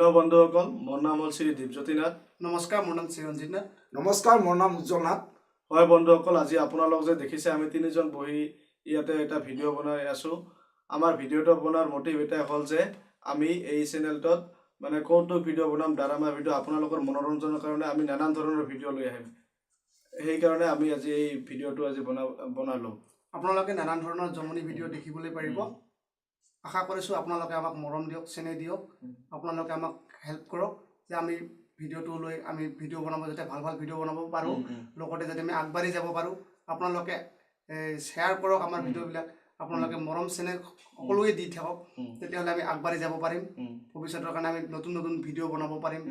Hello' বন্ধুসকল, মোৰ নাম হ'ল শ্ৰী দীপজ্যোতি নাথ। নমস্কাৰ, মোৰ নাম চিৰঞ্জিত নাথ। নমস্কাৰ, মোৰ নাম উজ্জ্বল নাথ। হয় বন্ধুসকল, আজি আপোনালোক যে দেখিছে আমি তিনিজন বহি ইয়াতে এটা ভিডিঅ' বনাই আছোঁ। আমাৰ ভিডিঅ'টো বনোৱাৰ মটিভ এটাই হ'ল যে আমি এই চেনেলটোত মানে কৌতুক ভিডিঅ' বনাম, ড্ৰামা ভিডিঅ', আপোনালোকৰ মনোৰঞ্জনৰ কাৰণে আমি নানান ধৰণৰ ভিডিঅ' লৈ আহিম। সেইকাৰণে আমি আজি এই ভিডিঅ'টো আজি বনালোঁ। আপোনালোকে নানান ধৰণৰ জমনি ভিডিঅ' দেখিবলৈ পাৰিব। আশা কৰিছোঁ আপোনালোকে আমাক মৰম দিয়ক, চেনেহ দিয়ক। আপোনালোকে আমাক হেল্প কৰক যে আমি ভিডিঅ'টো লৈ আমি ভিডিঅ' বনাব যাতে ভাল ভাল ভিডিঅ' বনাব পাৰোঁ, লগতে যাতে আমি আগবাঢ়ি যাব পাৰোঁ। আপোনালোকে শ্বেয়াৰ কৰক আমাৰ ভিডিঅ'বিলাক। আপোনালোকে মৰম চেনেহ সকলোৱে দি থাকক, তেতিয়াহ'লে আমি আগবাঢ়ি যাব পাৰিম। ভৱিষ্যতৰ কাৰণে আমি নতুন নতুন ভিডিঅ' বনাব পাৰিম,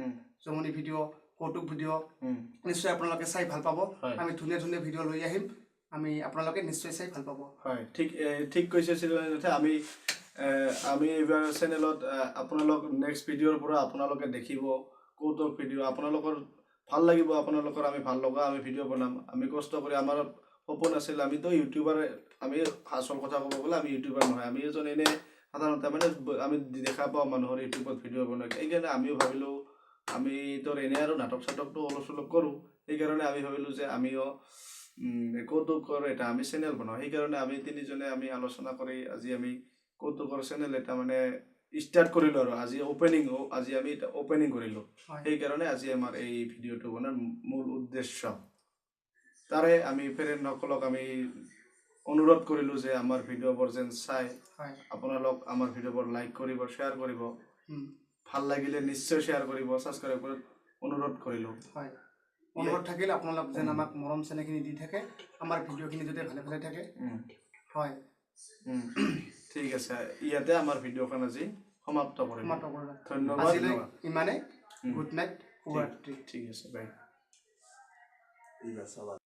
জমনি ভিডিঅ', কৌতুক ভিডিঅ'। নিশ্চয় আপোনালোকে চাই ভাল পাব। আমি ধুনীয়া ধুনীয়া ভিডিঅ' লৈ আহিম আমি, আপোনালোকে নিশ্চয় চাই ভাল পাব। হয়, ঠিক ঠিক কৈছে চিৰঞ্জিতে। আমি এইবাৰ চেনেলত আপোনালোক নেক্সট ভিডিঅ'ৰ পৰা আপোনালোকে দেখিব কৌতুক ভিডিঅ'। আপোনালোকৰ ভাল লাগিব, আপোনালোকৰ আমি ভাল লগা আমি ভিডিঅ' বনাম। আমি কষ্ট কৰি, আমাৰ সপোন আছিল, আমিতো ইউটিউবাৰ, আমি আচল কথা ক'ব গ'লে আমি ইউটিউবাৰ নহয়, আমি এজন এনেই সাধাৰণতে মানে আমি দেখা পাওঁ মানুহৰ ইউটিউবত ভিডিঅ' বনাই। সেইকাৰণে আমিও ভাবিলোঁ, আমি তো এনেই আৰু নাটক চাটকটো অলপ চলপ কৰোঁ, সেইকাৰণে আমি ভাবিলোঁ যে আমিও কৌতুকৰ এটা আমি চেনেল বনাওঁ। সেইকাৰণে আমি তিনিজনে আমি আলোচনা কৰি আজি আমি কৌতুকৰ চেনেল এটা মানে ষ্টাৰ্ট কৰিলোঁ আৰু আজি অ'পেনিং, আজি আমি এটা অ'পেনিং কৰিলোঁ। সেইকাৰণে আজি আমাৰ এই ভিডিঅ'টো বনোৱাৰ মূল উদ্দেশ্য। তাৰে আমি ফ্ৰেণ্ডসকলক আমি অনুৰোধ কৰিলোঁ যে আমাৰ ভিডিঅ'বোৰ যেন চাই। আপোনালোক আমাৰ ভিডিঅ'বোৰ লাইক কৰিব, শ্বেয়াৰ কৰিব। ভাল লাগিলে নিশ্চয় শ্বেয়াৰ কৰিব, ছাবস্ক্ৰাইব কৰি অনুৰোধ কৰিলোঁ। হয়, অনুৰোধ থাকিল আপোনালোক যেন আমাক মৰম চেনেহখিনি দি থাকে, আমাৰ ভিডিঅ'খিনি যাতে ভালে ভালে থাকে। হয়। ঠিক আছে, ইয়াতে আমাৰ ভিডিঅ'খন আজি সমাপ্ত কৰিলোঁ। সমাপ্ত কৰিলোঁ। ধন্যবাদ। আজিলৈ ইমানে। গুড নাইট, শুভৰাত্ৰি। ঠিক আছে, বাই। ঠিক আছে।